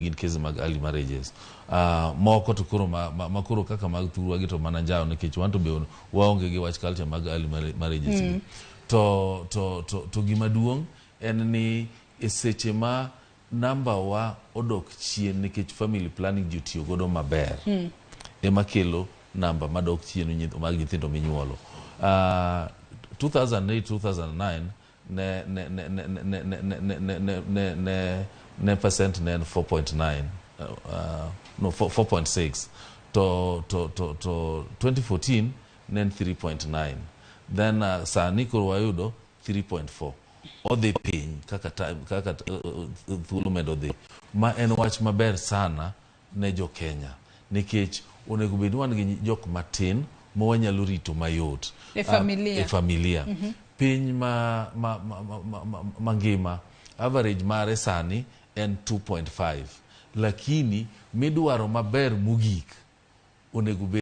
Gin cases mag early marriages. Moko to koro ma koro kaka mag thurwa gi to mana njawo, nikech wan to be waonge gi wach culture mag early marriages gi. To gima duong' en ni e seche ma namba wa odok chien nikech family planning ji otiyo godo maber, ema kelo namba madok chien mag nyithindo minyuolo. 2008 2009 ne percent ne en 4.9, no, 4 4.6, to 2014 ne en 3.9, then sani koro wayudo 3.4. Odhi piny kaka time, kaka thuolo medo dhi, ma en wach maber sana ne jo Kenya, nikech onego bed ni wan gi jok matin ma wanyalo rito mayot E familia. E familia. Piny ma mangima average mare sani en 2.5, lakini midwaro maber mogik onego bed